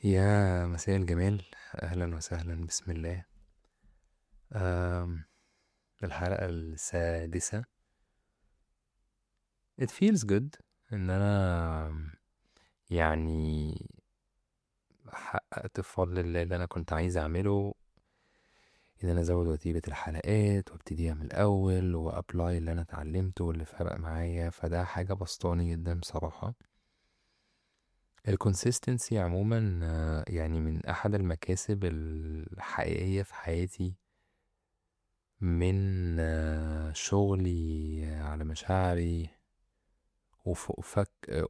يا مساء الجمال، أهلا وسهلا، بسم الله. الحلقة السادسة. It feels good إن أنا حققت بفضل الله اللي أنا كنت عايز أعمله، إن أنا أزود وتيرة الحلقات وابتديها من الأول و apply اللي أنا اتعلمته واللي فرق معايا، فده حاجة بسطاني جدا بصراحة. ال consistency عموما من أحد المكاسب الحقيقية في حياتي، من شغلي على مشاعري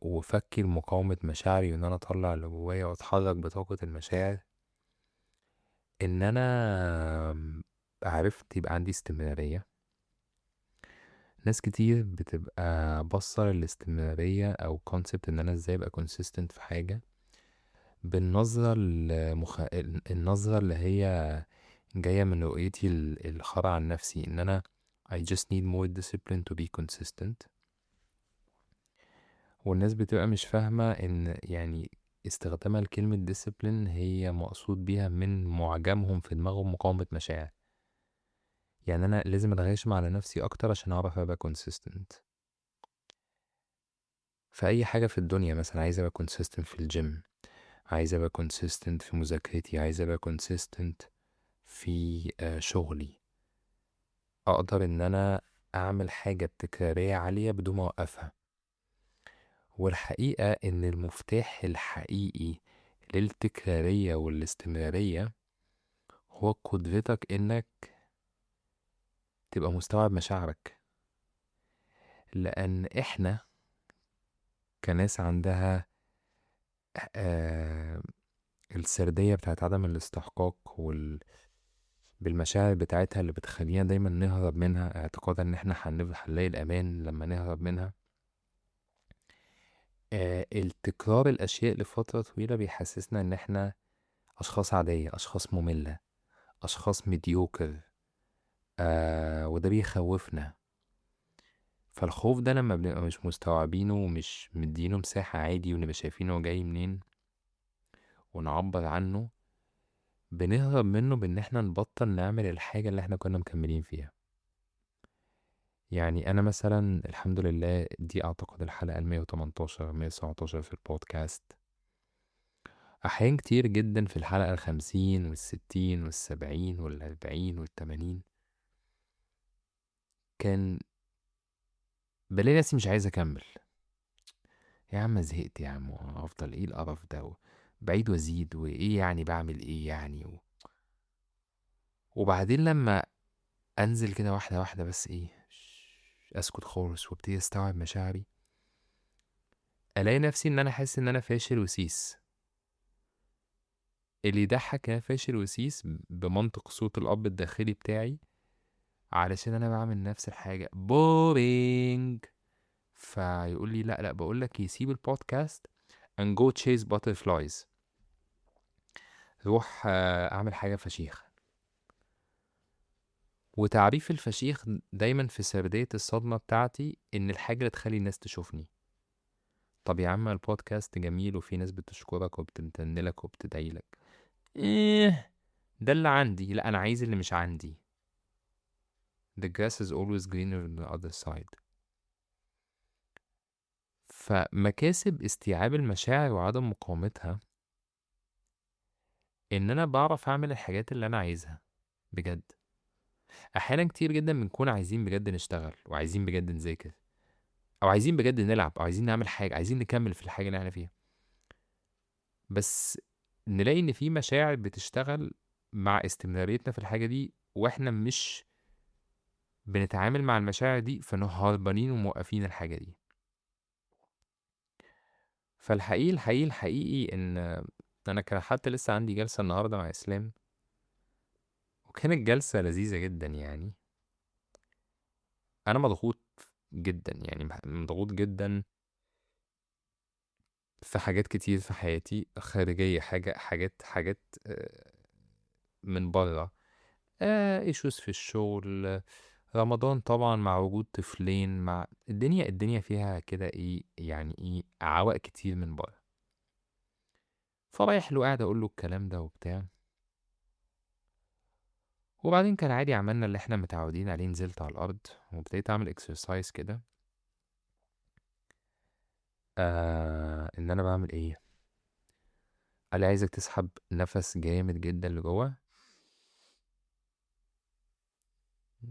وفكي لمقاومة مشاعري، وإن أنا أطلع اللي جوايا وأتحرك بطاقة المشاعر، إن أنا عرفت يبقى عندي استمرارية. ناس كتير بتبقى باصة للاستمرارية أو concept إن أنا إزاي أبقى consistent في حاجة بالنظرة النظرة اللي هي جاية من رؤيتي الخرا عن نفسي، إن أنا I just need more discipline to be consistent. والناس بتبقى مش فاهمة إن استخدامها لكلمة discipline هي مقصود بيها من معجمهم في دماغهم مقاومة مشاعر. أنا لازم أتغاشم على نفسي أكتر عشان أعرف أبقى consistent في أي حاجة في الدنيا. مثلا عايز أبقى consistent في الجيم، عايز أبقى consistent في مذاكرتي، عايز أبقى consistent في شغلي. أقدر إن أنا أعمل حاجة بتكرارية عالية بدون ما أوقفها. والحقيقة إن المفتاح الحقيقي للتكرارية والاستمرارية هو قدرتك إنك تبقى مستوعب مشاعرك. لأن إحنا كناس عندها السردية بتاعت عدم الاستحقاق بالمشاعر بتاعتها اللي بتخلينا دايما نهرب منها، اعتقادا إن إحنا هنلاقي الأمان لما نهرب منها. التكرار الأشياء لفترة طويلة بيحسسنا إن إحنا أشخاص عادية، أشخاص مملة، أشخاص ميديوكر، وده بيخوفنا. فالخوف ده لما بنبقى مش مستوعبينه ومش مدينه مساحة عادي ونبقى شايفينه هو جاي منين ونعبر عنه، بنهرب منه بإن إحنا نبطل نعمل الحاجة اللي إحنا كنا مكملين فيها. أنا مثلا الحمد لله دي أعتقد الحلقة المية وتمنتاشر، مية وتسعتاشر في البودكاست. أحيان كتير جدا في الحلقة 50 والستين والسبعين والأربعين والتمانين كان بلاقي نفسي مش عايز أكمل. يا عم زهقت يا عم، أفضل إيه القرف ده، بعيد وأزيد وإيه يعني، بعمل إيه يعني وبعدين لما أنزل كده واحدة واحدة بس إيه، أسكت خالص وابتدي أستوعب مشاعري، ألاقي نفسي إن أنا حاسس إن أنا فاشل وسيس. اللي يضحك إن أنا فاشل وسيس بمنطق صوت الأب الداخلي بتاعي، علشان أنا بعمل نفس الحاجة boring. فيقول لي لا لا، بقول لك يسيب البودكاست and go chase butterflies، روح أعمل حاجة فشيخ. وتعريف الفشيخ دايما في سردية الصدمة بتاعتي إن الحاجة اللي تخلي الناس تشوفني. طب يا عم البودكاست جميل وفي ناس بتشكرك وبتمتن لك وبتدعي لك، إيه ده اللي عندي؟ لا أنا عايز اللي مش عندي. The grass is always greener on the other side. فمكاسب استيعاب المشاعر وعدم مقاومتها إن أنا بعرف أعمل الحاجات اللي أنا عايزها بجد. أحيانا كتير جدا بنكون عايزين بجد نشتغل، وعايزين بجد نذاكر، أو عايزين بجد نلعب، أو عايزين نعمل حاجة، عايزين نكمل في الحاجة اللي احنا فيها، بس نلاقي إن في مشاعر بتشتغل مع استمراريتنا في الحاجة دي، وإحنا مش بنتعامل مع المشاعر دي، فنهربانين وموقفين الحاجة دي. فالحقيقي الحقيقي الحقيقي إن أنا كان حتى لسه عندي جلسة النهاردة مع إسلام، وكانت جلسة لذيذة جدا. أنا مضغوط جدا، مضغوط جدا في حاجات كتير في حياتي خارجية، حاجات من برا، issues في الشغل، رمضان طبعا مع وجود طفلين، مع الدنيا فيها كده إيه، يعني إيه، عوائق كتير من برا. فرايح له قاعد اقول له الكلام ده وبتاع، وبعدين كان عادي عملنا اللي احنا متعودين عليه. نزلت على الارض وابتديت اعمل exercise كده، ان انا بعمل ايه. قال لي عايزك تسحب نفس جامد جدا لجوه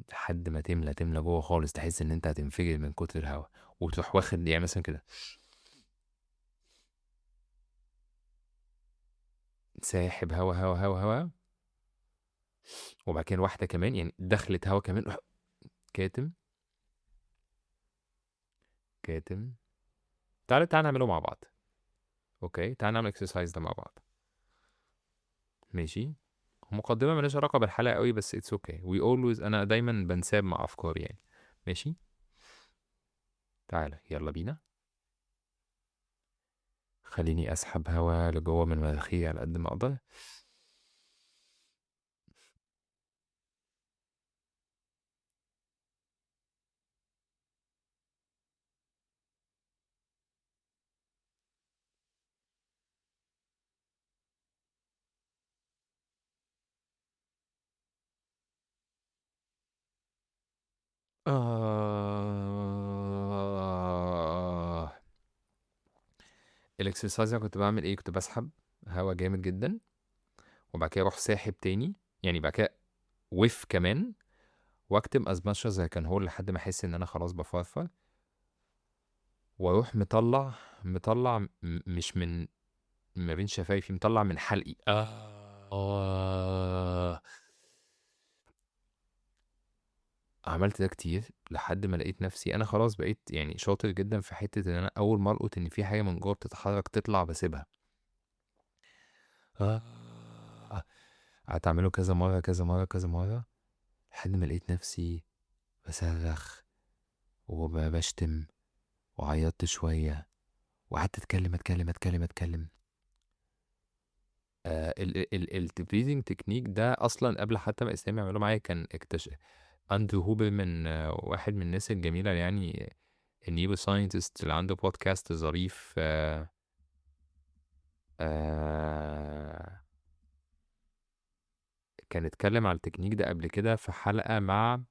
لحد ما تملى جوه خالص، تحس ان انت هتنفجر من كتر الهواء، وتروح واخد يعني مثلا كده ساحب هوا هوا هوا هوا، وبعد كده واحدة كمان يعني دخلت هوا كمان، كاتم كاتم. تعالى نعمله مع بعض. okay تعالى نعمل exercise ده مع بعض، ماشي. مقدمه مالهاش علاقة بالحلقة قوي بس it's okay، we always، انا دايما بنساب مع افكاري يعني، ماشي. تعالى يلا بينا. خليني اسحب هوا لجوه من مناخيري على قد ما اقدر. ال exercise انا كنت بعمل ايه؟ كنت بسحب هوا جامد جدا وبعد كده اروح ساحب تاني، يعني بعد كده وف كمان، واكتم as much as I can hold لحد ما احس ان انا خلاص بفرفر، واروح مطلع مش من ما بين شفايفي، مطلع من حلقي. عملت ده كتير لحد ما لقيت نفسي انا خلاص بقيت يعني شاطر جدا في حتة ان انا اول ما القط ان في حاجة من جوه بتتحرك تطلع بسيبها. قعدت اعمله كذا مرة كذا مرة كذا مرة لحد ما لقيت نفسي بصرخ وبشتم وعيطت شوية وقعدت اتكلم اتكلم اتكلم اتكلم. ال breathing technique ده اصلا قبل حتى ما اسلام يعمله معايا كان اكتشف اندرو هوبرمان، واحد من الناس الجميلة يعني ال neuroscientist اللي عنده بودكاست ظريف، كان اتكلم على التكنيك ده قبل كده في حلقة مع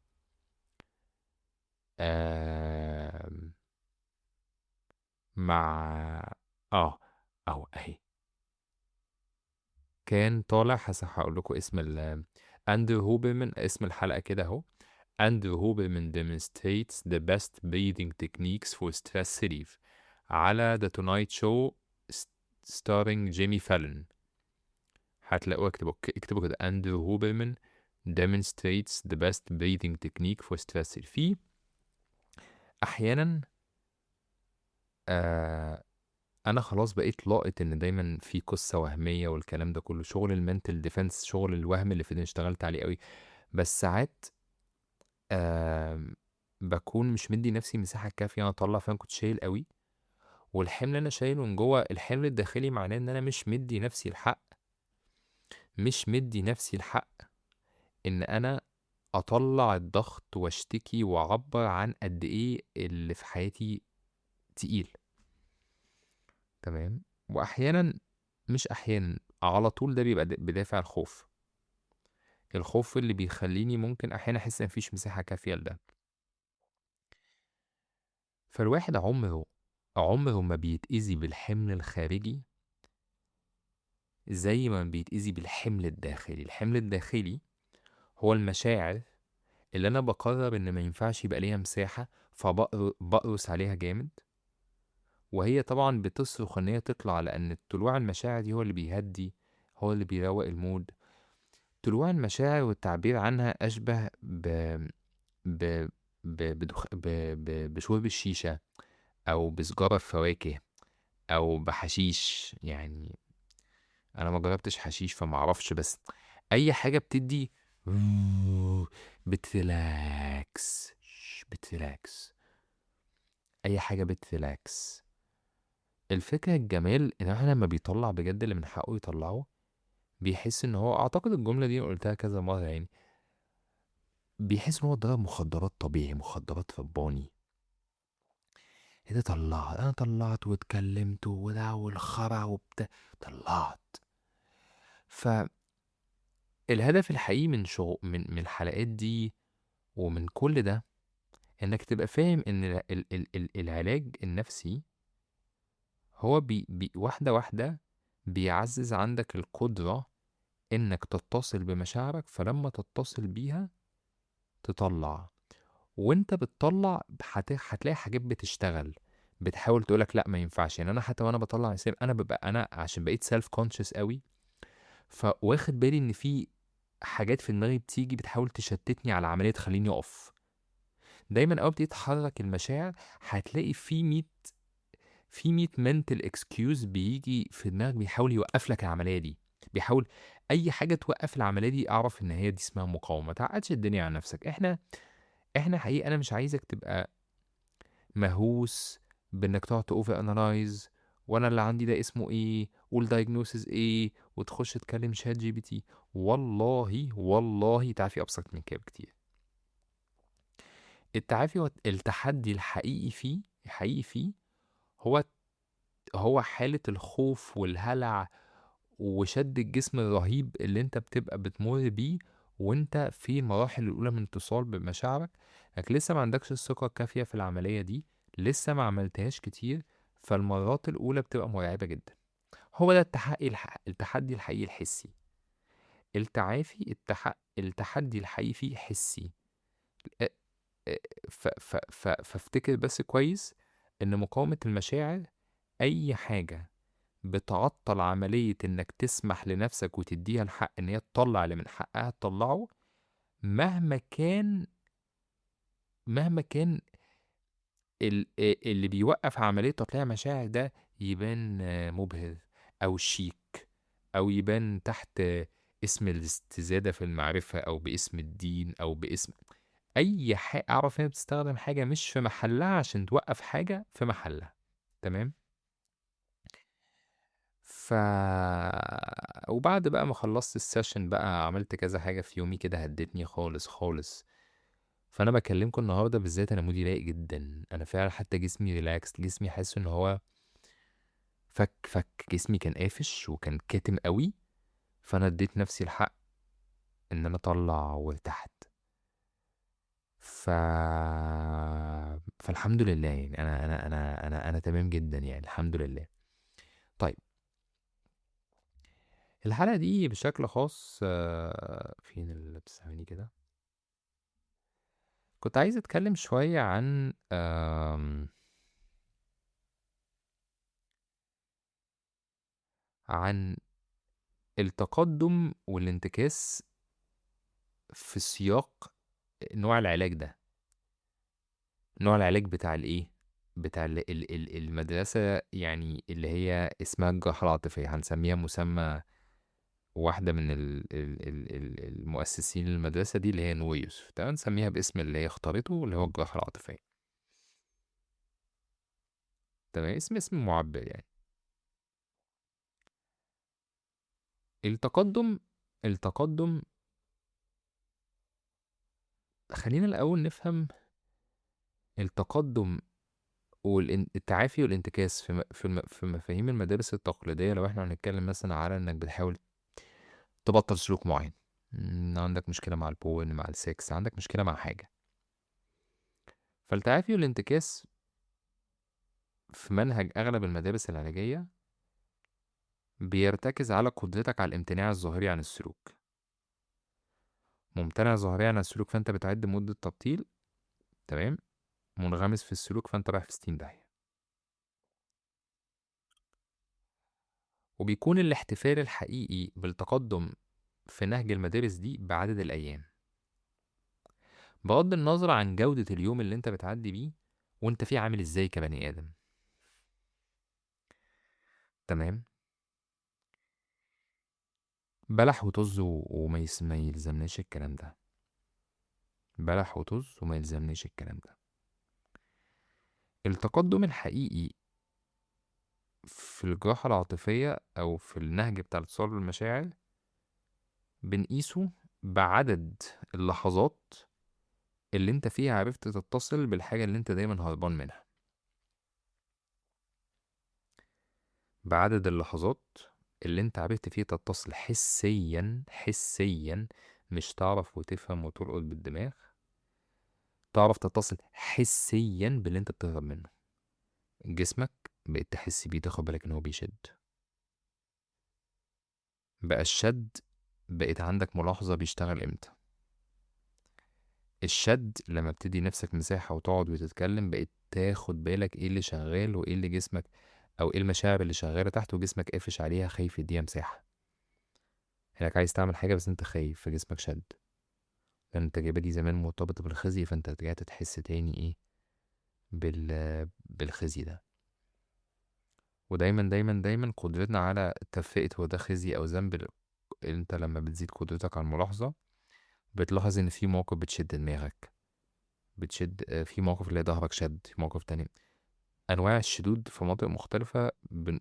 مع اهو اهي كان طالع، هقول لكم اسم اندرو هوبرمان، اسم الحلقة كده اهو، اندرو هوبرمان demonstrates the best breathing techniques for stress relief على The Tonight Show starring Jimmy Fallon. هتلاقوه، اكتبوا كده اندرو هوبرمان demonstrates the best breathing technique for stress relief. في احيانا انا خلاص بقيت لاقط ان دايما في قصة وهمية والكلام ده كله، شغل ال mental defense، شغل الوهم اللي في دماغي اشتغلت عليه قوي، بس ساعات بكون مش مدي نفسي مساحة كافيه انا اطلع، فانا كنت شايل قوي، والحمل اللي انا شايله من جوه الحمل الداخلي معناه ان انا مش مدي نفسي الحق، مش مدي نفسي الحق ان انا اطلع الضغط واشتكي واعبر عن قد ايه اللي في حياتي تقيل. تمام. واحيانا مش احيانا، على طول ده بيبقى بدافع الخوف، الخوف اللي بيخليني ممكن احيانا احس ان مفيش مساحة كافيه لده. فالواحد عمره ما بيتأذي بالحمل الخارجي زي ما بيتأذي بالحمل الداخلي. الحمل الداخلي هو المشاعر اللي انا بقرر ان ما ينفعش يبقى ليها مساحة، فبقرص عليها جامد، وهي طبعا بتصرخ ان هي تطلع، لان طلوع المشاعر دي هو اللي بيهدي، هو اللي بيروق ال mood. طلوع المشاعر والتعبير عنها اشبه بشرب الشيشة او بسجاره فواكه او بحشيش. يعني انا ما جربتش حشيش فما اعرفش، بس اي حاجة بتدي بت relax، بت relax، اي حاجة بت relax. الفكرة الجمال ان احنا لما بيطلع بجد اللي من حقه يطلعه بيحس ان هو، اعتقد الجملة دي قلتها كذا مرة، يعني بيحس ان هو ضرب مخدرات طبيعي، مخدرات رباني. ايه ده طلعت، انا طلعت واتكلمت وده والخرع وبتاع، طلعت. ف الهدف الحقيقي من شغل من الحلقات دي ومن كل ده انك تبقى فاهم ان العلاج النفسي هو بي واحدة واحدة بيعزز عندك القدرة انك تتصل بمشاعرك، فلما تتصل بيها تطلع، وانت بتطلع هتلاقي حاجات بتشتغل بتحاول تقولك لا ما ينفعش. يعني انا حتى وانا بطلع انا ببقى انا عشان بقيت self conscious قوي، فواخد بالي ان في حاجات في دماغي بتيجي بتحاول تشتتني على عملية تخليني اقف. دايما اول ما بتيجي تحرك المشاعر هتلاقي في 100 mental excuse بيجي في دماغك بيحاول يوقف لك العملية دي، بيحاول اي حاجة توقف العملية دي. اعرف ان هي دي اسمها مقاومة. ما تعقدش الدنيا على نفسك. احنا حقيقة انا مش عايزك تبقى مهووس بانك تقعد over analyze وانا اللي عندي ده اسمه ايه وال diagnosis ايه وتخش تكلم ChatGPT. والله والله تعافي ابسط من كده بكتير. التعافي هو التحدي الحقيقي فيه، الحقيقي فيه هو حالة الخوف والهلع وشد الجسم الرهيب اللي انت بتبقى بتمر بيه وانت في المراحل الأولى من اتصال بمشاعرك، انك لسه ما عندكش الثقة الكافية في العملية دي، لسه ما عملتهاش كتير، فالمرات الأولى بتبقى مرعبة جدا. هو ده التحدي الحقيقي الحسي. التعافي التحدي الحقيقي فيه حسي. فافتكر بس كويس ان مقاومة المشاعر اي حاجة بتعطل عملية انك تسمح لنفسك وتديها الحق ان هي تطلع اللي من حقها تطلعه، مهما كان اللي بيوقف عملية تطليع مشاعر ده يبان مبهر او شيك او يبان تحت اسم الاستزادة في المعرفة او باسم الدين او باسم اي حاجة. اعرف ان هي بتستخدم حاجة مش في محلها عشان توقف حاجة في محلها. تمام؟ وبعد بقى ما خلصت ال session بقى عملت كذا حاجة في يومي كده هدتني خالص خالص. فأنا بكلمكم النهاردة بالذات أنا mood ي رايق جدا، أنا فعلا حتى جسمي relax، جسمي حاسس إن هو فك، جسمي كان قافش وكان كاتم قوي، فأنا اديت نفسي الحق إن أنا أطلع وارتحت. فالحمد لله يعني أنا أنا أنا أنا أنا تمام جدا يعني الحمد لله. طيب الحلقة دي بشكل خاص فين اللي بتسمعني كده، كنت عايز اتكلم شوية عن عن التقدم والانتكاس في سياق نوع العلاج ده، نوع العلاج بتاع الايه، بتاع المدرسة يعني اللي هي اسمها الجراحة العاطفية، هنسميها مسمى واحدة من المؤسسين للمدرسة دي اللي هي نور يوسف، تمام، نسميها باسم اللي هي اختارته اللي هو الجراحة العاطفية. تمام، اسم معبر يعني. التقدم خلينا الأول نفهم التقدم والتعافي والانتكاس في مفاهيم المدارس التقليدية. لو احنا هنتكلم مثلا على انك بتحاول تبطل سلوك معين، عندك مشكلة مع ال porn، مع السكس، عندك مشكلة مع حاجة، فالتعافي والانتكاس في منهج أغلب المدارس العلاجية بيرتكز على قدرتك على الامتناع الظاهري عن السلوك. ممتنع ظاهريا عن السلوك فأنت بتعد مدة تبطيل، تمام، منغمس في السلوك فأنت رايح في 60 داهية. وبيكون الاحتفال الحقيقي بالتقدم في نهج المدارس دي بعدد الأيام، بغض النظر عن جودة اليوم اللي انت بتعدي بيه وانت فيه عامل ازاي كبني آدم. تمام، بلح وطز وما ما يلزمناش الكلام ده، بلح وطز وما يلزمناش الكلام ده. التقدم الحقيقي في الجراحة العاطفية أو في النهج بتاع الاتصال بالمشاعر بنقيسه بعدد اللحظات اللي انت فيها عرفت تتصل بالحاجة اللي انت دايما هربان منها. بعدد اللحظات اللي انت عرفت فيه تتصل حسيا، حسيا مش تعرف وتفهم وترقد بالدماغ، تعرف تتصل حسيا باللي انت بتهرب منه. جسمك بقيت تحس بيه، تاخد بالك ان هو بيشد، بقى الشد بقيت عندك ملاحظة بيشتغل امتى. الشد لما بتدي نفسك مساحة وتقعد وتتكلم بقيت تاخد بالك ايه اللي شغال وايه اللي جسمك او ايه المشاعر اللي شغالة تحت وجسمك قافش عليها خايف يديها مساحة. انك عايز تعمل حاجة بس انت خايف فجسمك شد، لان التجربة دي زمان مرتبطة بالخزي، فانت رجعت تحس تاني ايه بالخزي ده. ودايما دايما دايما قدرتنا على تفرقة هو ده خزي او ذنب، انت لما بتزيد قدرتك على الملاحظة بتلاحظ ان في مواقف بتشد دماغك، بتشد في مواقف اللي ظهرك شد، في مواقف تانية. انواع الشدود في مناطق مختلفة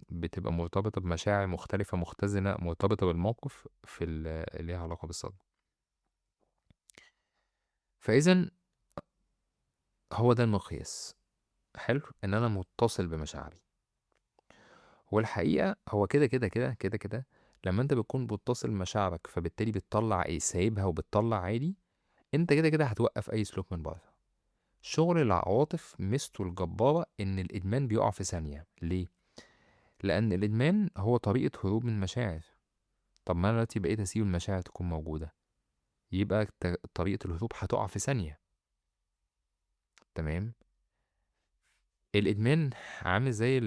بتبقى مرتبطة بمشاعر مختلفة مختزنة مرتبطة بالموقف في اللي ليها علاقة بالصدمة. فإذا هو ده المقياس. حلو ان انا متصل بمشاعري. والحقيقة هو كده كده كده كده كده لما انت بتكون متصل بمشاعرك فبالتالي بتطلع ايه، سايبها وبتطلع عادي، انت كده كده هتوقف اي سلوك من بره. شغل العواطف ميزته الجبارة ان الادمان بيقع في ثانية. ليه؟ لان الادمان هو طريقة هروب من مشاعر. طب ما انا دلوقتي بقيت اسيب المشاعر تكون موجودة، يبقى طريقة الهروب هتقع في ثانية. تمام؟ الادمان عامل زي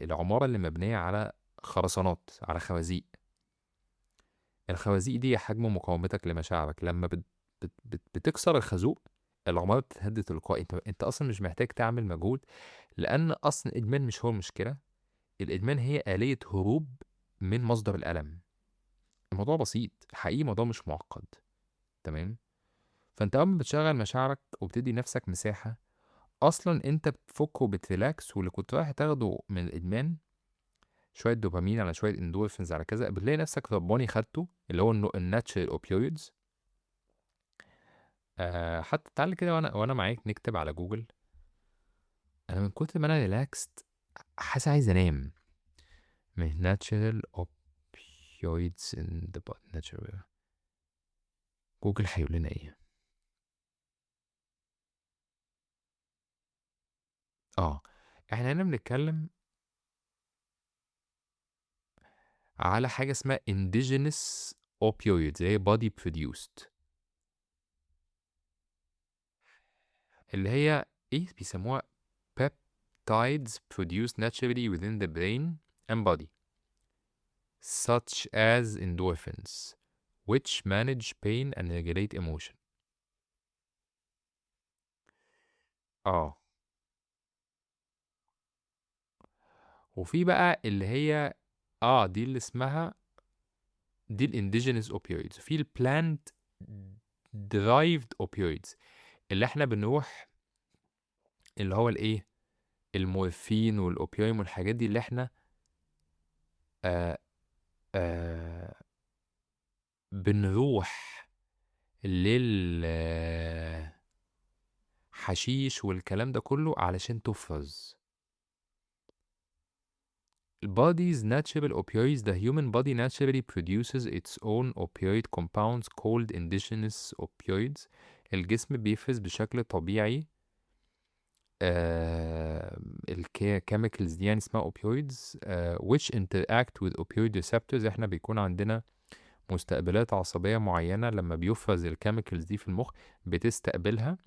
العمارة اللي مبنية على خرسانات، على خوازيق. الخوازيق دي حجم مقاومتك لمشاعرك. لما بتكسر الخازوق العمارة بتتهد تلقائي. انت اصلا مش محتاج تعمل مجهود، لان اصلا الادمان مش هو المشكلة. الادمان هي آلية هروب من مصدر الألم. الموضوع بسيط حقيقي، الموضوع مش معقد. تمام؟ فانت اول ما بتشغل مشاعرك وبتدي نفسك مساحة، اصلا انت بتفك وبت relax، واللي كنت رايح تاخده من الادمان شوية دوبامين على شوية اندورفينز على كذا، بتلاقي نفسك رباني خدته اللي هو ال natural opioids. حتى تعالى كده وانا معاك نكتب على جوجل. انا من كتر ما انا relaxed حاسس عايز انام. من natural opioids in the body، natural. جوجل هيقول لنا ايه؟ احنا هنا بنتكلم على حاجة اسمها indigenous opioids، اللي هي body produced، اللي هي ايه بيسموها peptides produced naturally within the brain and body such as endorphins which manage pain and regulate emotion. وفي بقى اللي هي دي اللي اسمها دي ال indigenous opioids. في ال plant derived opioids اللي احنا بنروح اللي هو الايه المورفين والاوبيوم والحاجات دي اللي احنا بنروح لل حشيش والكلام ده كله علشان تفرز. Body's natural opioids. The human body naturally produces its own opioid compounds called indigenous opioids. الجسم بيفرز بشكل طبيعي ال chemicals دي يعني اسمها opioids، which interact with opioid receptors. احنا بيكون عندنا مستقبلات عصبية معينة لما بيفرز ال chemicals دي في المخ بتستقبلها،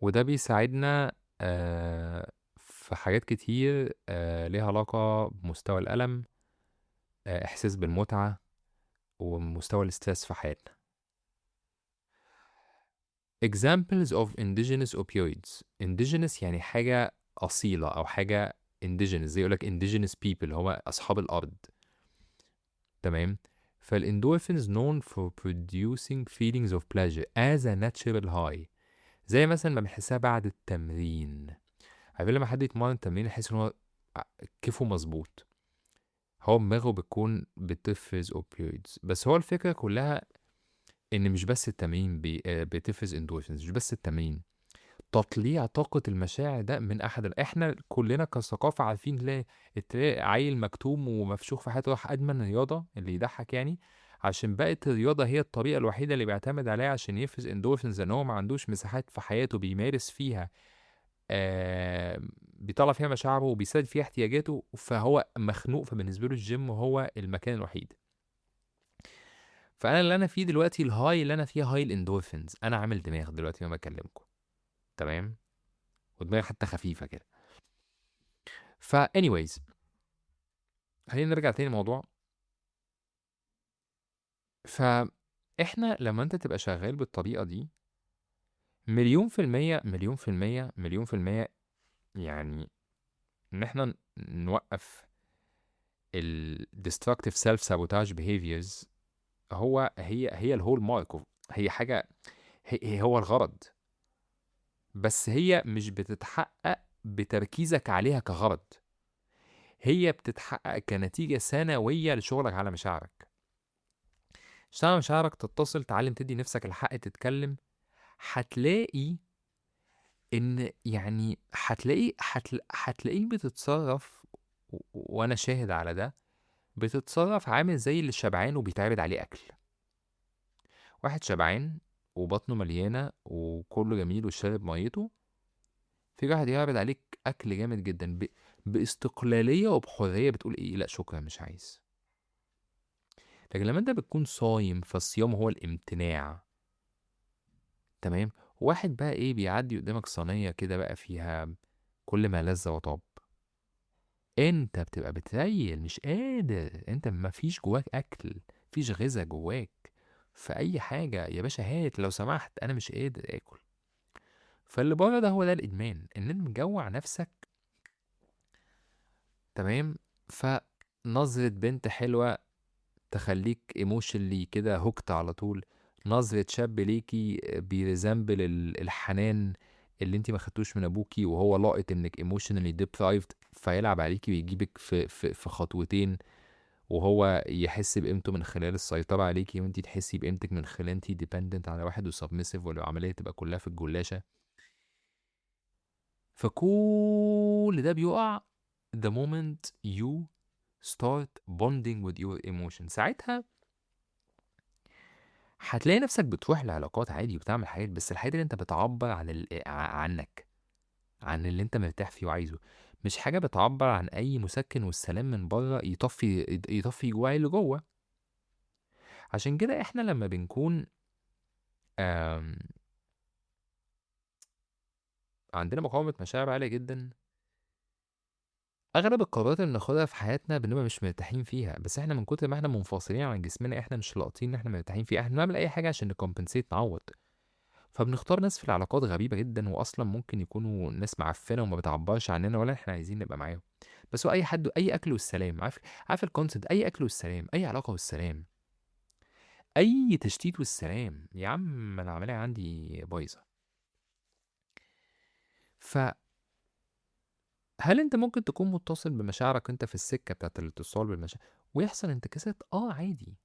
وده بيساعدنا في حاجات كتير ليها علاقة بمستوى الألم، إحساس بالمتعة، ومستوى ال stress في حياتنا. Examples of indigenous opioids. Indigenous يعني حاجة أصيلة أو حاجة indigenous، زي يقولك indigenous people هو أصحاب الأرض. تمام؟ فال endorphins known for producing feelings of pleasure as a natural high، زي مثلا ما بنحسها بعد التمرين. عارفين لما حد يتمرن تمرين يحس ان هو كيفه مظبوط، هو دماغه بتكون بتفرز opioids. بس هو الفكرة كلها ان مش بس التمرين بتفرز اندورفينز، مش بس التمرين، تطليع طاقة المشاعر ده من احد احنا كلنا كثقافه عارفين ليه تلاقي عيل مكتوم ومفشوخ في حياته راح ادمن الرياضة، اللي يضحك يعني، عشان بقت الرياضة هي الطريقة الوحيدة اللي بيعتمد عليها عشان يفرز اندورفينز، ان هو ما عندوش مساحات في حياته بيمارس فيها، بيطلع فيها مشاعره وبيسدد فيها احتياجاته، فهو مخنوق، فبالنسبه له الجيم هو المكان الوحيد. فانا اللي انا فيه دلوقتي، ال high اللي انا فيه high ال endorphins، انا عامل دماغ دلوقتي ما بكلمكم، تمام، ودماغي حتى خفيفة كده. ف anyways خلينا نرجع تاني للموضوع. فاحنا لما انت تبقى شغال بالطريقة دي 1,000,000%، 1,000,000%، 1,000,000%، يعني ان احنا نوقف ال destructive self sabotage behaviors، هو هي ال hallmark، هي حاجة، هي هو الغرض، بس هي مش بتتحقق بتركيزك عليها كغرض، هي بتتحقق كنتيجة ثانوية لشغلك على مشاعرك. اشتغل على مشاعرك، تتصل، تعلم، تدي نفسك الحق تتكلم، هتلاقي ان يعني هتلاقي، هتلاقيك بتتصرف، وانا شاهد على ده، بتتصرف عامل زي اللي شبعان وبيتعرض عليه اكل. واحد شبعان وبطنه مليانة وكله جميل وشارب ميته، في واحد يعرض عليك اكل جامد جدا باستقلاليه وبحريه، بتقول ايه؟ لا شكرا مش عايز. لكن لما انت بتكون صايم، فالصيام هو الامتناع، تمام؟ واحد بقى ايه بيعدي قدامك صينية كده بقى فيها كل ما لذ وطاب، انت بتبقى بتريل مش قادر، انت ما فيش جواك اكل، فيش غذاء جواك في اي حاجة، يا باشا هات لو سمحت انا مش قادر اكل. فاللي بره ده هو ده الادمان، ان انت مجوع نفسك، تمام؟ فنظره بنت حلوة تخليك emotionally كده hooked على طول، نظره شاب ليكي بي resemble الحنان اللي انت ما خدتوش من ابوكي، وهو لاقط انك emotionally deprived، فيلعب عليكي ويجيبك في خطوتين، وهو يحس بقيمته من خلال السيطرة عليكي، وانت تحسي بقيمتك من خلال انت dependent على واحد و submissive، والعملية تبقى كلها في الجلاشة. فكل ده بيقع the moment you start bonding with your emotions. ساعتها هتلاقي نفسك بتروح لعلاقات عادي وبتعمل حاجات، بس الحاجات اللي انت بتعبر عن عنك، عن اللي انت مرتاح فيه وعايزه، مش حاجة بتعبر عن أي مسكن والسلام من بره يطفي جواي اللي جوه. عشان كده احنا لما بنكون عندنا مقاومة مشاعر عالية جدا، أغلب القرارات اللي بناخدها في حياتنا بنبقى مش مرتاحين فيها، بس احنا من كتر ما احنا منفصلين عن جسمنا احنا مش لاقطين ان احنا مرتاحين فيها، احنا بنعمل أي حاجة عشان نكمبنسيت، نعوض. فبنختار ناس في العلاقات غريبة جدا، وأصلا ممكن يكونوا ناس معفنة وما بتعبرش عننا ولا احنا عايزين نبقى معاهم، بس هو أي حد، أي أكل والسلام. عارف ال concept، أي أكل والسلام، أي علاقة والسلام، أي تشتيت والسلام. يا عم العملية عندي بايظة. ف هل انت ممكن تكون متصل بمشاعرك انت في السكة بتاعت الاتصال بالمشاعر ويحصل انتكاسات؟ عادي.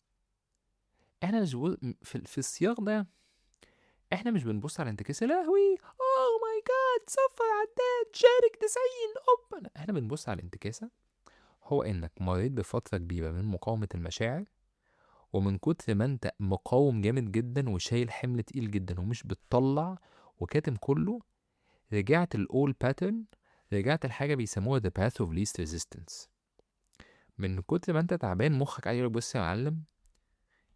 احنا مش في السياق ده احنا مش بنبص على انتكاسة، لهوي oh my God صفر عداد شارك 90 اوب. لا، احنا بنبص على الانتكاسة هو انك مريت بفترة كبيرة من مقاومة المشاعر، ومن كتر ما انت مقاوم جامد جدا وشايل حمل تقيل جدا ومش بتطلع وكاتم كله، رجعت ال old pattern، رجعت الحاجة بيسموها the path of least resistance. من كتر ما انت تعبان مخك قاعد يقول بص يا معلم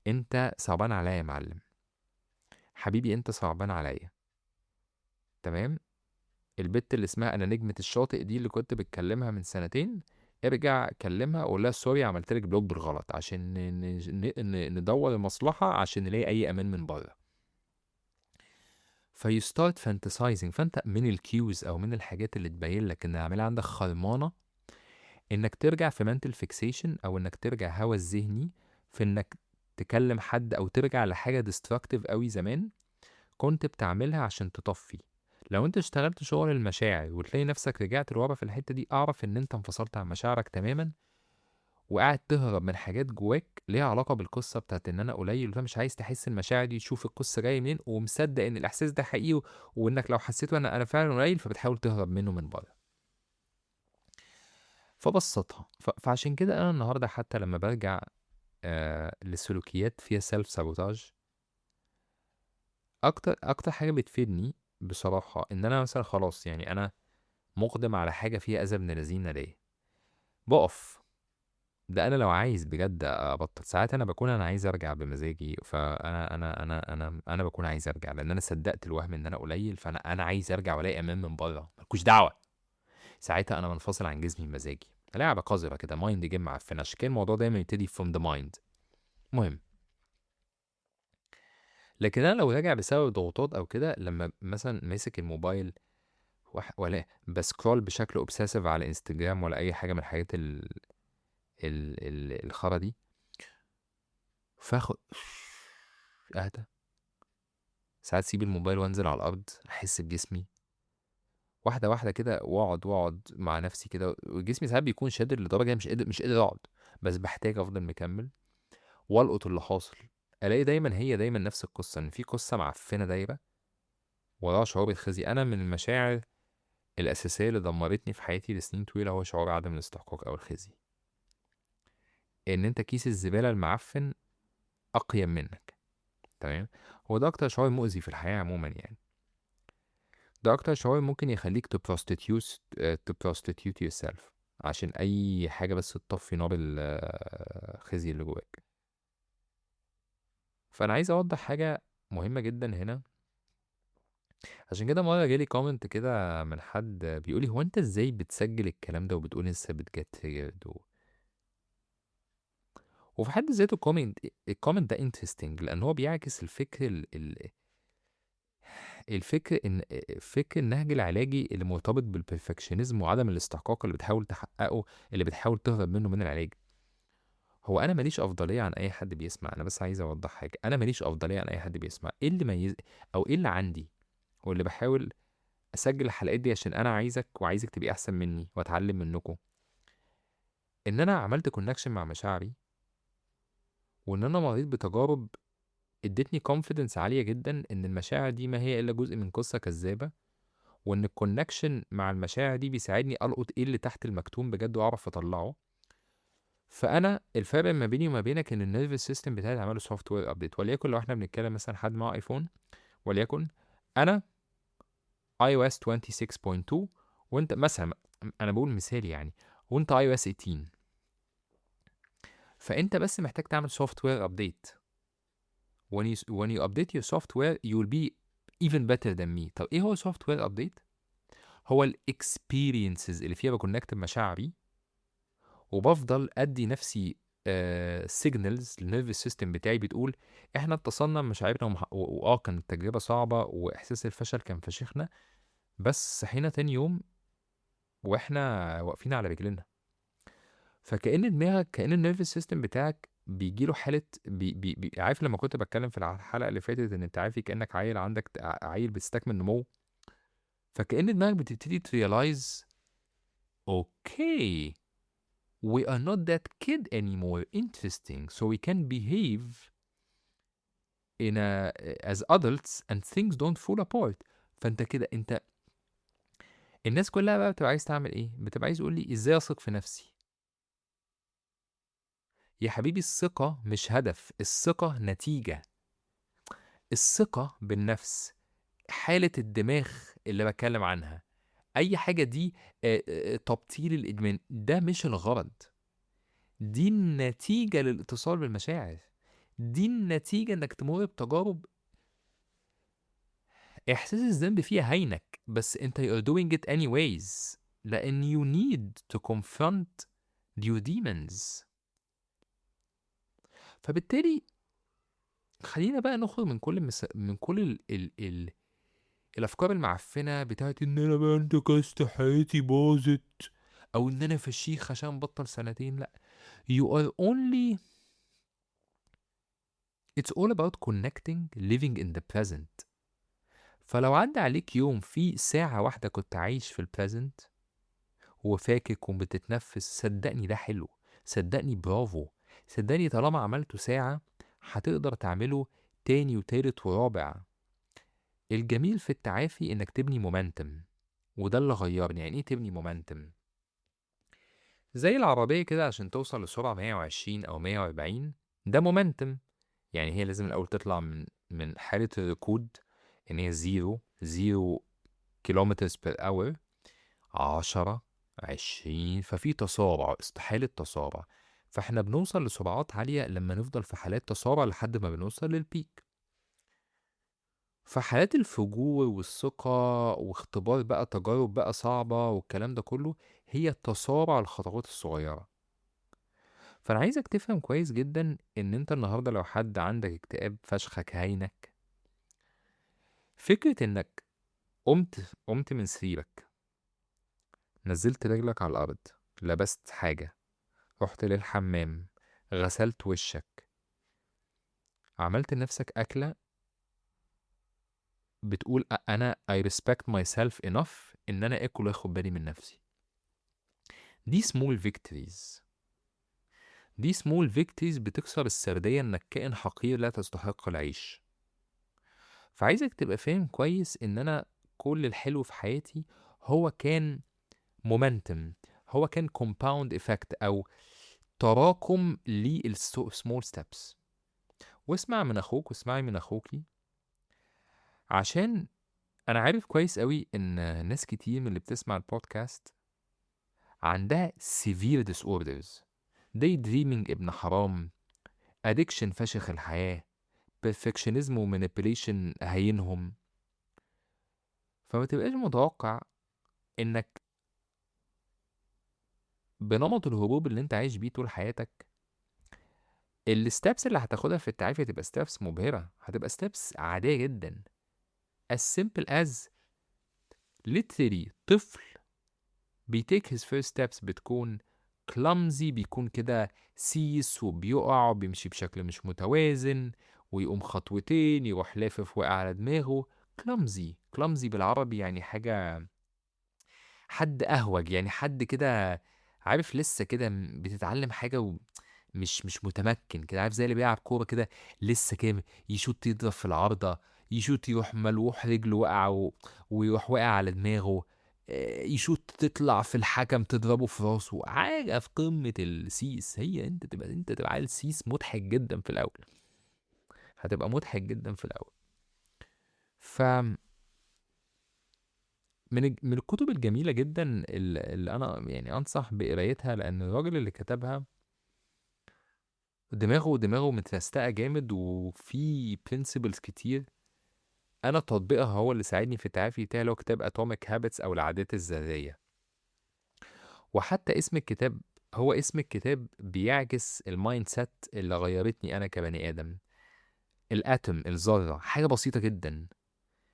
انت صعبان عليا يا معلم، حبيبي انت صعبان عليا، تمام؟ البت اللي اسمها انا نجمة الشاطئ دي اللي كنت بتكلمها من سنتين، ارجع كلمها وقول لها sorry عملت لك block بالغلط عشان ندور المصلحة عشان نلاقي اي امان من بره. ف you start fantasizing. فانت من ال cues او من الحاجات اللي تبين لك ان العملية عندك خرمانة، انك ترجع في mental fixation او انك ترجع هوس ذهني في انك تكلم حد او ترجع لحاجة destructive قوي زمان كنت بتعملها عشان تطفي. لو انت اشتغلت شغل المشاعر وتلاقي نفسك رجعت لورا في الحتة دي، اعرف ان انت انفصلت عن مشاعرك تماما، وقاعد تهرب من حاجات جواك ليها علاقة بالقصة بتاعت ان انا قليل، فمش عايز تحس المشاعر دي، تشوف القصة جاية منين، ومصدق ان الاحساس ده حقيقي، وانك لو حسيته انا فعلا قليل، فبتحاول تهرب منه من بره. فبسطها. فعشان كده انا النهارده حتى لما برجع لسلوكيات فيها self sabotage، اكتر حاجة بتفيدني بصراحة ان انا مثلا خلاص يعني انا مقدم على حاجة فيها اذى ابن لذينه ليا، بقف. ده انا لو عايز بجد ابطل، ساعات انا بكون انا عايز ارجع بمزاجي، فانا انا انا انا انا بكون عايز ارجع لان انا صدقت الوهم ان انا قليل، فانا عايز ارجع والاقي امان من بره، مالكوش دعوه. ساعتها انا منفصل عن جسمي بمزاجي، لعبه قذرة كده، mind game معفنه. عشان كده الموضوع دايما يبتدي from the mind. المهم، لكن انا لو راجع بسبب ضغوطات او كده، لما مثلا ماسك الموبايل ولا ب scroll بشكل obsessive على انستجرام ولا اي حاجة من الحاجات الخرا دي، فاخد اهدى ساعات، سيب الموبايل وانزل على الارض، احس بجسمي واحدة واحدة كده، واقعد مع نفسي كده. وجسمي ساعات بيكون شادد لدرجة مش قادر اقعد، بس بحتاج افضل مكمل والقط اللي حاصل. الاقي دايما هي دايما نفس القصة، ان في قصة معفنه دايرة وراها شعور الخزي. انا من المشاعر الاساسية اللي دمرتني في حياتي لسنين طويلة هو شعور عدم الاستحقاق او الخزي، ان انت كيس الزبالة المعفن اقيم منك. تمام، هو ده اكتر شعور مؤذي في الحياة عموما يعني. ده اكتر شعور ممكن يخليك to prostitute yourself عشان اي حاجة بس تطفي نار الخزي اللي جواك. فانا عايز اوضح حاجة مهمة جدا هنا. عشان كده مرة جالي comment كده من حد بيقولي هو انت ازاي بتسجل الكلام ده وبتقول لسه بت get triggered وفي حد ذاته ال comment ده interesting، لان هو بيعكس الفكر الفكر ان فكر النهج العلاجي اللي مرتبط بال perfectionism وعدم الاستحقاق اللي بتحاول تحققه، اللي بتحاول تهرب منه من العلاج. هو انا ماليش افضلية عن اي حد بيسمع، انا بس عايز اوضح حاجة، انا ماليش افضلية عن اي حد بيسمع. ايه اللي ميز او ايه اللي عندي واللي بحاول اسجل الحلقات دي عشان انا عايزك وعايزك تبقي احسن مني واتعلم منكم، ان انا عملت connection مع مشاعري، وان انا مريت بتجارب ادتني confidence عالية جدا ان المشاعر دي ما هي الا جزء من قصة كذابه، وان ال connection مع المشاعر دي بيساعدني القط ايه اللي تحت المكتوم بجد واعرف اطلعه. فانا الفرق ما بيني وما بينك ان ال nervous system بتاعي اتعمل له software update. وليكن لو احنا بنتكلم مثلا حد معاه ايفون، وليكن انا iOS 26.2 وانت مثلا، انا بقول مثال يعني، وانت iOS 18، فانت بس محتاج تعمل software update. When you update your software you will be even better than me. طب ايه هو software update؟ هو ال experiences اللي فيها ب connect بمشاعري وبفضل ادي نفسي signals لل nervous system بتاعي بتقول احنا اتصلنا بمشاعرنا واه كانت تجربه صعبة واحساس الفشل كان فشخنا، بس صحينا تاني يوم واحنا واقفين على رجلنا. فكأن دماغك، كأن ال nervous system بتاعك بيجيله حالة بي بي بي عارف لما كنت بتكلم في الحلقة اللي فاتت ان انت عارف كأنك عيل عندك عيل بتستكمل نمو، فكأن دماغك بتبتدي ت realize okay we are not that kid anymore, interesting, so we can behave in a, as adults and things don't fall apart. فانت كده انت الناس كلها بقى بتبقى عايز تعمل ايه؟ بتبقى عايز يقول لي ازاي اثق في نفسي. يا حبيبي الثقة مش هدف، الثقة نتيجة. الثقة بالنفس حالة الدماغ اللي بتكلم عنها، أي حاجة دي تبطيل الإدمان ده مش الغرض، دي النتيجة للاتصال بالمشاعر، دي النتيجة إنك تمر بتجارب إحساس الذنب فيها هينك، بس أنت you're doing it anyways لأن you need to confront your demons. فبالتالي خلينا بقى نخرج من كل من كل ال ال ال الأفكار المعفنة بتاعت إن أنا بقى انتكست حياتي باظت أو إن أنا فشيخ عشان بطل سنتين. لأ، you are only it's all about connecting, living in the present. فلو عدى عليك يوم في ساعة واحدة كنت عايش في ال present وفاكك وبتتنفس، صدقني ده حلو. صدقني برافو، صدقني طالما عملته ساعة هتقدر تعمله تاني وتالت ورابع. الجميل في التعافي انك تبني momentum، وده اللي غيرني. يعني ايه تبني momentum؟ زي العربية كده عشان توصل لسرعة 120 أو 140 ده momentum، يعني هي لازم الأول تطلع من حالة الركود إن هي 0 kilometers per hour، 10 20، ففي تسارع، استحالة تسارع. فاحنا بنوصل لسرعات عالية لما نفضل في حالات تسارع لحد ما بنوصل لل peak. فحالات الفجور والثقة واختبار بقى تجارب بقى صعبة والكلام ده كله هي تسارع الخطوات الصغيرة. فأنا عايزك تفهم كويس جدا إن أنت النهاردة لو حد عندك اكتئاب فشخك هينك، فكرة إنك قمت من سريرك، نزلت رجلك على الأرض، لبست حاجة، رحت للحمام، غسلت وشك، عملت لنفسك أكلة بتقول أنا I respect myself enough إن أنا آكل وآخد بالي من نفسي. دي small victories. دي small victories بتكسر السردية إنك كائن حقير لا تستحق العيش. فعايزك تبقى فاهم كويس إن أنا كل الحلو في حياتي هو كان momentum، هو كان compound effect أو تراكم لل small steps. واسمع من أخوك واسمعي من أخوكي، عشان أنا عارف كويس قوي إن ناس كتير من اللي بتسمع البودكاست عندها severe disorders، daydreaming ابن حرام، addiction فشخ الحياة، perfectionism و manipulation هينهم. فما تبقاش متوقع إنك بنمط الهروب اللي انت عايش بيه طول حياتك ال steps اللي هتاخدها في التعافي هتبقى steps مبهرة، هتبقى steps عادية جدا، as simple as literally طفل بي take his first steps بتكون clumsy، بيكون كده سيس وبيقع وبيمشي بشكل مش متوازن ويقوم خطوتين يروح لافف واقع على دماغه. clumsy، clumsy بالعربي يعني حاجة حد أهوج، يعني حد كده عارف لسه كده بتتعلم حاجة ومش مش متمكن كده، عارف زي اللي بيلعب كورة كده لسه كده يشوط يضرب في العارضة، يشوط يروح ملوح رجله وقع ويروح واقع على دماغه، يشوط تطلع في الحكم تضربه في راسه، حاجة في قمة السيس. هي انت تبقى عيل سيس مضحك جدا في الأول، هتبقى مضحك جدا في الأول. ف من الكتب الجميلة جدا اللي أنا أنصح بقرايتها، لأن الراجل اللي كتبها دماغه مترستقة جامد وفي principles كتير أنا تطبيقها هو اللي ساعدني في التعافي بتاعي، اللي هو كتاب Atomic Habits أو العادات الذرية. وحتى اسم الكتاب، هو اسم الكتاب بيعكس ال mindset اللي غيرتني أنا كبني آدم. ال atom، الذرة، حاجة بسيطة جدا،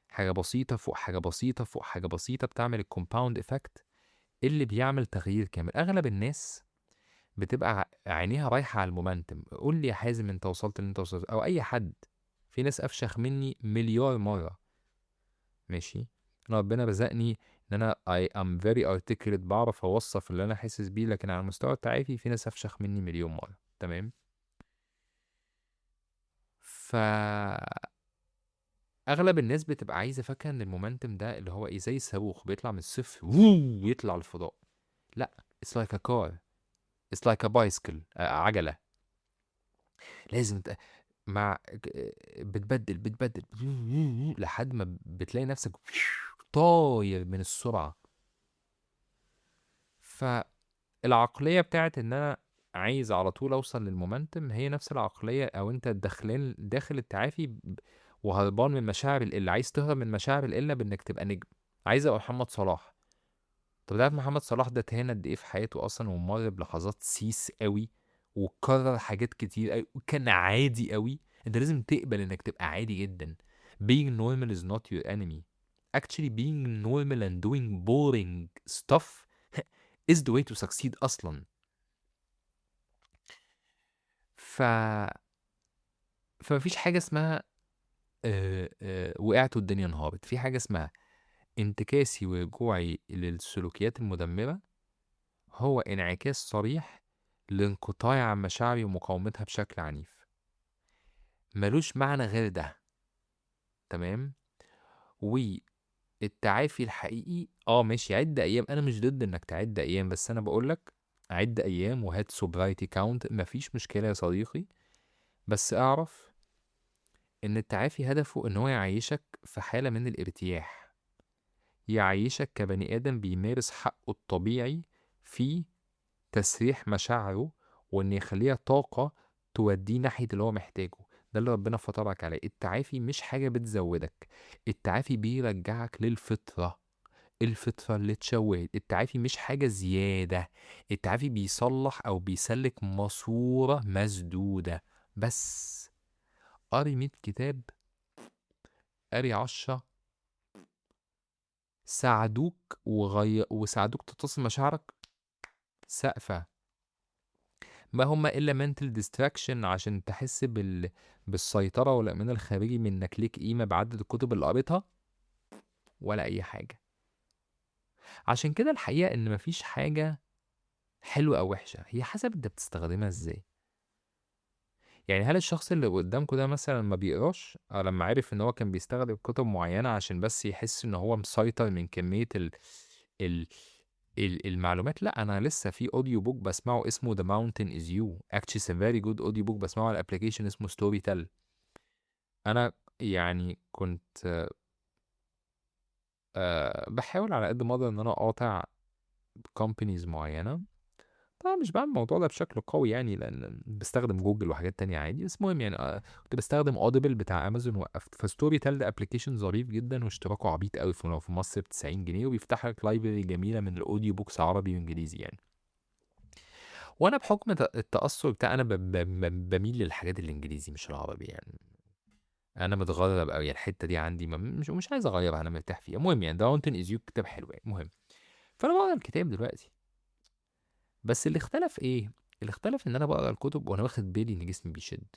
حاجة بسيطة فوق حاجة بسيطة فوق حاجة بسيطة بتعمل ال compound effect اللي بيعمل تغيير كامل. أغلب الناس بتبقى عينيها رايحة على ال momentum. قول لي يا حازم انت وصلت اللي انت وصلت، أو أي حد. في ناس أفشخ مني مليار مرة، ماشي، أنا ربنا رزقني إن أنا I am very articulate، بعرف أوصف اللي أنا حاسس بيه، لكن على المستوى التعافي في ناس أفشخ مني مليون مرة، تمام؟ ف أغلب الناس بتبقى عايزة فاكرة إن ال momentum ده اللي هو إيه، زي الصاروخ بيطلع من الصفر ووو ويطلع الفضاء. لا، it's like a car، it's like a bicycle، عجلة. لازم مع بتبدل لحد ما بتلاقي نفسك طاير من السرعة. فالعقلية بتاعت إن أنا عايز على طول أوصل لل momentum هي نفس العقلية، أو أنت داخل التعافي وهربان من مشاعر القلة، عايز تهرب من مشاعر القلة بإنك تبقى نجم. عايز أبقى محمد صلاح. طب تعرف محمد صلاح ده اتهان قد إيه في حياته أصلاً، ومر بلحظات سيس قوي وكرر حاجات كتير قوي وكان عادي قوي. أنت لازم تقبل إنك تبقى عادي جداً. Being normal is not your enemy. Actually being normal and doing boring stuff is the way to succeed أصلاً. فمفيش حاجة اسمها وقعت والدنيا انهارت. في حاجة اسمها انتكاسي ورجوعي للسلوكيات المدمرة هو انعكاس صريح لانقطاعي عن مشاعري ومقاومتها بشكل عنيف. ملوش معنى غير ده. تمام؟ والتعافي الحقيقي ماشي، عد ايام، انا مش ضد انك تعد ايام، بس انا بقولك عد ايام وهات sobriety count، مفيش مشكلة يا صديقي، بس اعرف ان التعافي هدفه ان هو يعيشك في حالة من الارتياح، يعيشك كبني ادم بيمارس حقه الطبيعي في تسريح مشاعره، وان يخليها طاقة توديه ناحية اللي هو محتاجه. ده اللي ربنا فطرك عليه. التعافي مش حاجة بتزودك، التعافي بيرجعك للفطرة، الفطرة اللي اتشوهت. التعافي مش حاجة زيادة، التعافي بيصلح أو بيسلك ماسورة مسدودة بس. قاري 100 كتاب، قاري 10، ساعدوك وساعدوك تتصل مشاعرك سقفة. ما هم إلا mental distraction عشان تحس بالسيطرة والأمان الخارجي من إنك ليك قيمة بعدد الكتب اللي قريتها ولا أي حاجة. عشان كده الحقيقة إن مفيش حاجة حلوة أو وحشة، هي حسب أنت بتستخدمها إزاي. يعني هل الشخص اللي قدامكوا ده مثلا ما بيقراش، لما عرف إن هو كان بيستخدم كتب معينة عشان بس يحس إن هو مسيطر من كمية المعلومات؟ لا، أنا لسه في audio book بسمعه اسمه The Mountain Is You، actually it's a very good audio book، بسمعه على application اسمه Storytel. أنا يعني كنت بحاول على قد ما أقدر إن أنا أقاطع companies معينة، طبعا مش بعمل الموضوع ده بشكل قوي يعني، لأن بستخدم جوجل وحاجات تانية عادي، بس المهم كنت بستخدم Audible بتاع أمازون وقفت. ف Storytel ده application ظريف جدا واشتراكه عبيط قوي، في مصر ب90 جنيه، وبيفتح لك library جميلة من ال audio books عربي وإنجليزي يعني. وأنا بحكم التأثر بتاع أنا بميل للحاجات الإنجليزي مش العربي يعني، أنا متغرب قوي الحتة دي عندي، مش عايز أغيرها، أنا مرتاح فيها. المهم The Mountain Is You كتاب حلو يعني. المهم فأنا بقرأ الكتاب دلوقتي، بس اللي اختلف إيه؟ اللي اختلف إن أنا بقرأ الكتب وأنا واخد بالي إن جسمي بيشد،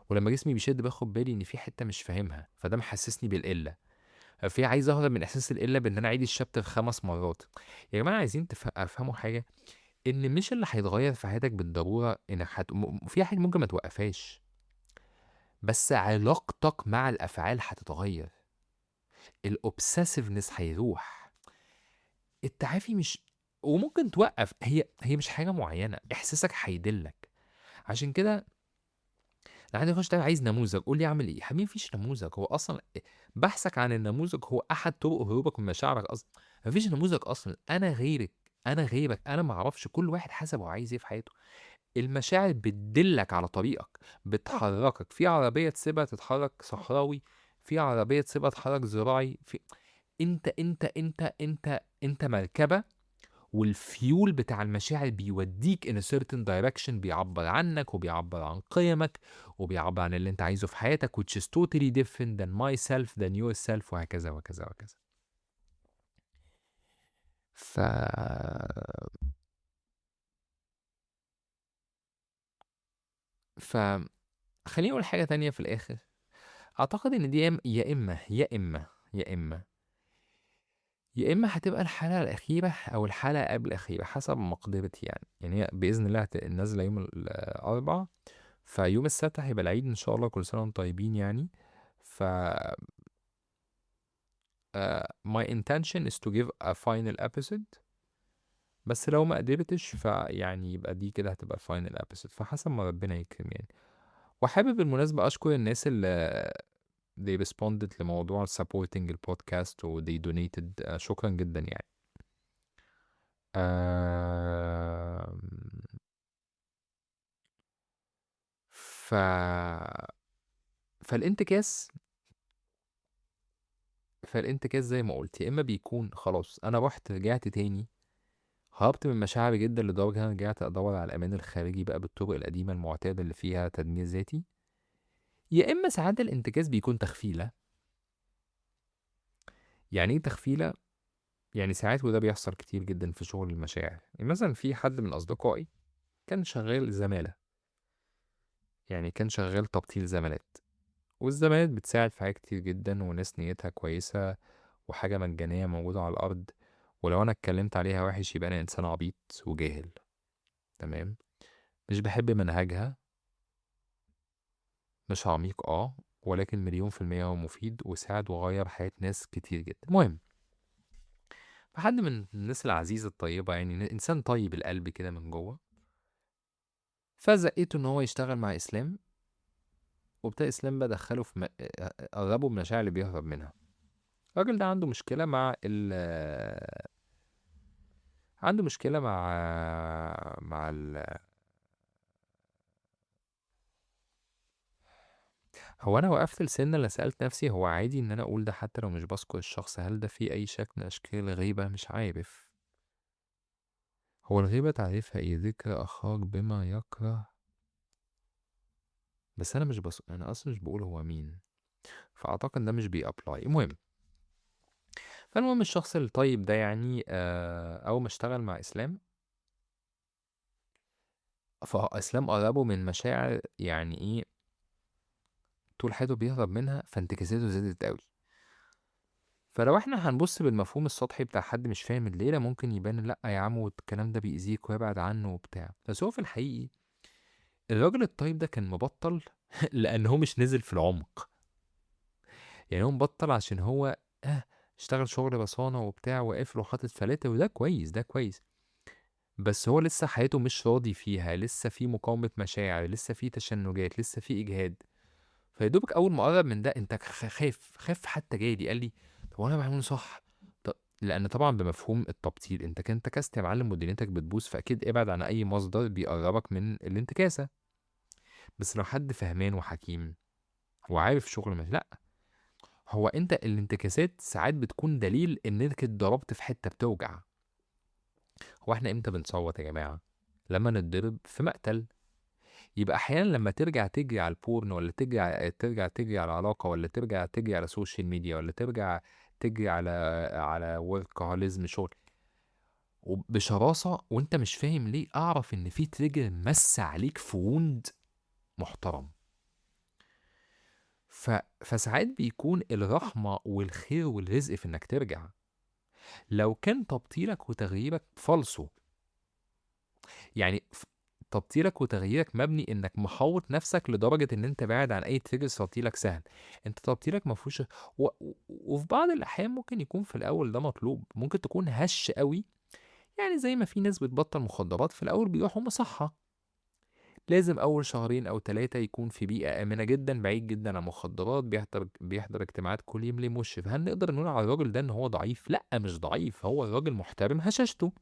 ولما جسمي بيشد باخد بالي إن في حتة مش فاهمها، فده محسسني بالقلة، في عايز أهرب من إحساس القلة بإن أنا أعيد الشابتر 5 مرات. يا جماعة عايزين أفهموا حاجة، إن مش اللي هيتغير في حياتك بالضرورة إنك في حاجة ممكن ما توقفهاش، بس علاقتك مع الأفعال هتتغير، الأوبسيسيفنس هيروح. التعافي مش وممكن توقف، هي مش حاجة معينة، إحساسك هيدلك. عشان كده لو عندي يخش عايز نموذج قول لي أعمل إيه؟ حبيبي مفيش نموذج، هو أصلاً بحثك عن النموذج هو أحد طرق هروبك من مشاعرك أصلاً. مفيش نموذج أصلاً، أنا غيرك، أنا غيرك، أنا ما أعرفش، كل واحد حسب هو عايز إيه في حياته. المشاعر بتدلك على طريقك، بتحركك. في عربية تسيبها تتحرك صحراوي، في عربية تسيبها تتحرك زراعي، في أنت، أنت، أنت، أنت، أنت مركبة، والفيول بتاع المشاعر بيوديك in a certain direction، بيعبر عنك وبيعبر عن قيمك وبيعبر عن اللي انت عايزه في حياتك، which is totally different than myself, than yourself، وهكذا وهكذا وهكذا. ف خليني أقول حاجة تانية في الآخر. أعتقد إن دي يا إما هتبقى الحلقة الأخيرة أو الحلقة قبل الأخيرة حسب مقدرتي يعني. هي بإذن الله نازلة يوم الأربعاء، فيوم السبت هيبقى العيد إن شاء الله، كل سنة وأنتم طيبين يعني. My intention is to give a final episode، بس لو ما قدرتش فيعني يبقى دي كده هتبقى final episode، فحسب ما ربنا يكرم يعني. وحابب بالمناسبة أشكر الناس اللي they responded لموضوع supporting البودكاست و they donated، شكرا جدا يعني. فالانتكاس زي ما قلت، يا إما بيكون خلاص أنا رحت رجعت تاني، هربت من مشاعري جدا لدرجة إن أنا رجعت أدور على الأمان الخارجي بقى بالطرق القديمة المعتادة اللي فيها تدمير ذاتي، يا إما ساعات الانتكاس بيكون تخفيلة. يعني إيه تخفيلة؟ يعني ساعات، وده بيحصل كتير جدا في شغل المشاعر، يعني مثلا في حد من أصدقائي كان شغال زمالة، يعني كان شغال تبطيل زمالات، والزمالات بتساعد في حاجات كتير جدا، وناس نيتها كويسة، وحاجة مجانية موجودة على الأرض، ولو أنا اتكلمت عليها وحش يبقى أنا إنسان عبيط وجاهل. تمام، مش بحب منهجها، مش عميق ولكن 1,000,000% هو مفيد وساعد وغير حياة ناس كتير جدا. المهم فحد من الناس العزيزة الطيبة، يعني إنسان طيب القلب كده من جوه، فزقيته إن هو يشتغل مع إسلام، وابتدى إسلام بقى دخله في قربه من المشاعر اللي بيهرب منها. الراجل ده عنده مشكلة مع ال عنده مشكلة مع ال هو أنا وقفت السنة اللي سألت نفسي هو عادي إن أنا أقول ده حتى لو مش بذكر الشخص، هل ده فيه أي شكل من أشكال الغيبة؟ مش عارف. هو الغيبة تعريفها إيه؟ ذكر أخاك بما يكره. بس أنا مش أنا أصلا مش بقول هو مين، فأعتقد ده مش بيأبلاي. المهم فالمهم الشخص الطيب ده يعني أول ما اشتغل مع إسلام، فإسلام قربه من مشاعر يعني إيه طول حياته بيهرب منها، فانتكاساته زادت قوي. فلو احنا هنبص بالمفهوم السطحي بتاع حد مش فاهم الليلة ممكن يبان لأ يا عم والكلام ده بيأذيك ويبعد عنه وبتاع، بس هو في الحقيقي الراجل الطيب ده كان مبطل لأن هو مش نزل في العمق. يعني هو مبطل عشان هو اشتغل شغل بصانة وبتاع وقافل وحاطط فلاتر، وده كويس ده كويس، بس هو لسه حياته مش راضي فيها، لسه في مقاومة مشاعر، لسه في تشنجات، لسه في إجهاد. فيدوبك أول ما قرب من ده أنت خاف حتى جالي قال لي طب أنا بعمله صح؟ طب لأن طبعا بمفهوم التبطيل أنت كنت انتكست يا معلم ودنيتك بتبوظ، فأكيد ابعد عن أي مصدر بيقربك من الانتكاسة. بس لو حد فهمان وحكيم وعارف شغل مش، لأ هو أنت الانتكاسات ساعات بتكون دليل إن أنت اتضربت في حتة بتوجع. هو إحنا إمتى بنصوت يا جماعة؟ لما نتضرب في مقتل. يبقى أحيانا لما ترجع تجري على ال porn، ولا ترجع تجري على العلاقة، ولا ترجع تجري على ال social media، ولا ترجع تجري على workaholism شغل وبشراسة وانت مش فاهم ليه، اعرف ان في trigger مس عليك في wound محترم. فساعات بيكون الرحمة والخير والرزق في انك ترجع. لو كان تبطيلك وتغييرك فالصو، يعني تبطيلك وتغييرك مبني انك محوط نفسك لدرجة ان انت بعد عن اي trigger تبطيلك سهل، انت تبطيلك ما فيهوش وفي بعض الاحيان ممكن يكون في الاول ده مطلوب، ممكن تكون هش قوي، يعني زي ما في ناس بتبطل مخدرات في الاول بيروحوا مصحة، لازم اول شهرين او 3 يكون في بيئة امنة جدا، بعيد جدا عن مخدرات، بيحضر اجتماعات كل يوم ليه مش. فهل نقدر نقول على الراجل ده ان هو ضعيف؟ لا مش ضعيف، هو الراجل محترم هشاشته،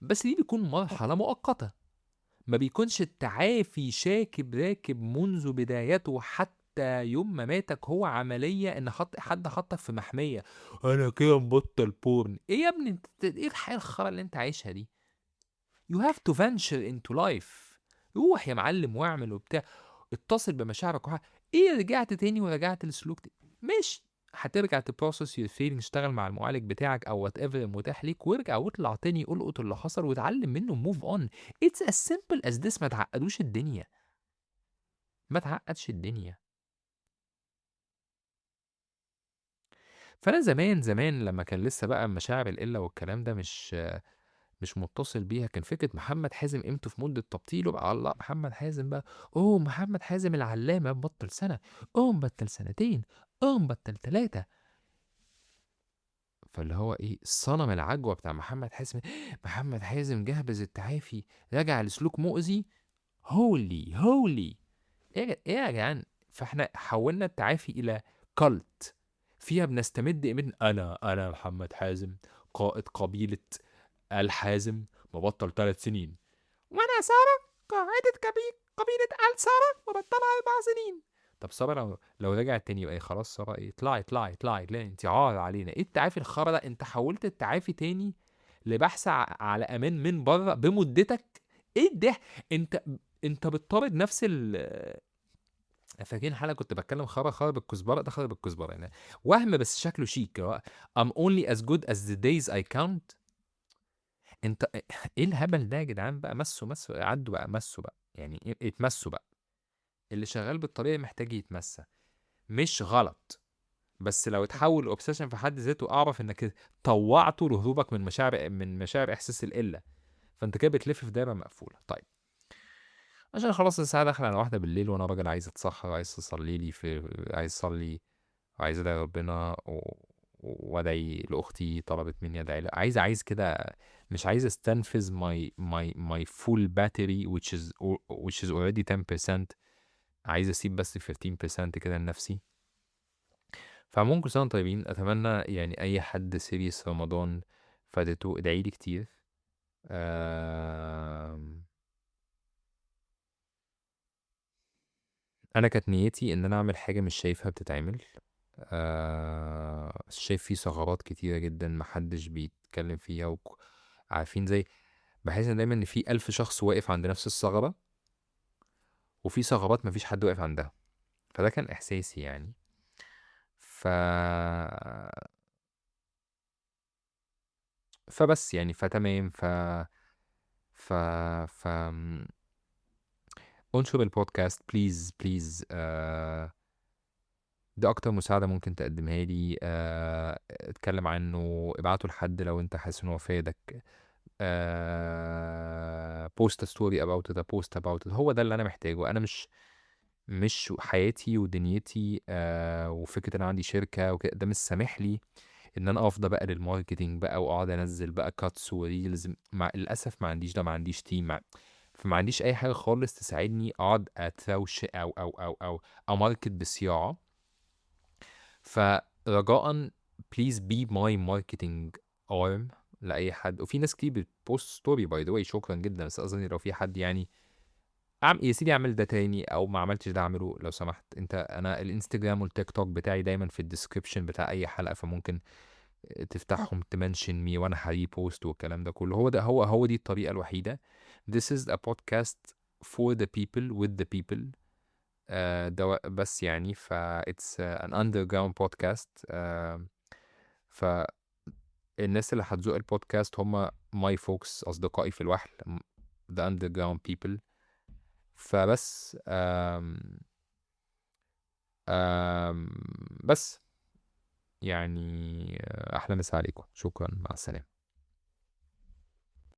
بس دي بيكون مرحلة مؤقتة، ما بيكونش التعافي شاكب راكب منذ بدايته حتى يوم ما ماتك. هو عملية ان حد حطك في محمية، انا كده مبطل porn. ايه يا ابني انت، ايه الحياة الخرا اللي انت عايشها دي؟ You have to venture into life. روح يا معلم واعمل وبتاع، اتصل بمشاعرك ايه رجعت تاني ورجعت لسلوك تاني؟ ماشي، هترجع ت process your feeling، اشتغل مع المعالج بتاعك او whatever المتاح ليك، وارجع واطلع تاني القط اللي حصل واتعلم منه، move on. It's as simple as this. ما تعقدوش الدنيا، ما تعقدش الدنيا. فانا زمان زمان لما كان لسه بقى مشاعر القله والكلام ده مش متصل بيها، كان فكره محمد حازم قيمته في مده تبطيله بقى، الله محمد حازم بقى، اوه محمد حازم العلامه بطل سنه، اوه بطل سنتين، اوه بطل 3. فاللي هو ايه الصنم العجوه بتاع محمد حازم، محمد حازم جهبذ التعافي رجع لسلوك مؤذي، هولي هولي ايه يا جدعان. فاحنا حولنا التعافي الى كالت فيها بنستمد من انا محمد حازم قائد قبيله الحازم مبطل 3 سنين، وانا ساره قاعدة قبيلة آل ساره مبطلة 4 سنين. طب ساره لو رجعت تاني يبقى ايه؟ خلاص ساره ايه، اطلعي اطلعي اطلعي، لا انت عار علينا. ايه التعافي الخرا ده؟ انت حولت التعافي تاني لبحث على امان من بره بمدتك. ايه ده؟ انت بتطارد نفس ال فاكرين حلقه كنت بتكلم خرا خرا بالكزبره، ده خرا بالكزبره يعني وهم بس شكله شيك. I'm only as good as the days I count. انت ايه الهبل ده يا جدعان بقى؟ مسوا مسوا عدوا بقى، مسوا بقى، يعني اتمسوا بقى. اللي شغال بالطريقه محتاج يتمسى، مش غلط، بس لو اتحول obsession في حد ذاته اعرف انك طوعته لهروبك من مشاعر احساس القله. فانت كده بتلف في دايرة مقفولة. طيب عشان خلاص الساعة داخله على 1 بالليل، وانا راجل عايز اتسحر، عايز اصلي لي في، عايز اصلي وعايز ادعي ربنا وادعي لاختي طلبت مني ادعي لها، عايز كده، مش عايز استنفذ my full battery which is already 10%، عايز اسيب بس 15% كده لنفسي. فعموما كل سنة وانتم طيبين. اتمنى يعني اي حد series رمضان فاتته ادعي لي كتير. انا كانت نيتي ان انا اعمل حاجة مش شايفها بتتعمل، شايف في ثغرات كتيرة جدا محدش بيتكلم فيها، عارفين زي بحس ان دايما ان في 1000 شخص واقف عند نفس الثغرة، وفي ثغرات مفيش حد واقف عندها. فده كان احساسي يعني. فبس يعني فتمام. ف ف ف انشر البودكاست please please، ده اكتر مساعدة ممكن تقدمها لي. اتكلم عنه، ابعته لحد لو انت حاسس ان هو فادك، post story about it، post about it. هو ده اللي انا محتاجه. انا مش حياتي ودنيتي، وفكرة ان انا عندي شركة وكده، ده مش سامح لي ان انا افضى بقى لل marketing بقى واقعد انزل بقى cuts و reels. مع للاسف ما عنديش ده، ما عنديش team، فما عنديش اي حاجة خالص تساعدني اقعد اتروش او او او او ا market بصياعه. فرجاء please be my marketing arm لاي حد. وفي ناس كتير بت post story by the way، شكرا جدا، بس قصدي لو في حد يعني يا سيدي اعمل ده تاني او ما عملتش ده اعمله لو سمحت انت. انا الانستجرام والتيك توك بتاعي دايما في ال description بتاع اي حلقة، فممكن تفتحهم ت mention me وانا ه repost والكلام ده كله. هو ده، هو دي الطريقة الوحيدة. This is a podcast for the people with the people. ده بس يعني، ف it's an underground podcast. ف الناس اللي هتذوق البودكاست هم my folks، أصدقائي في الوحل، the underground people. فبس، آم، آم، بس يعني، أحلى مسا عليكم. شكرا، مع السلامة.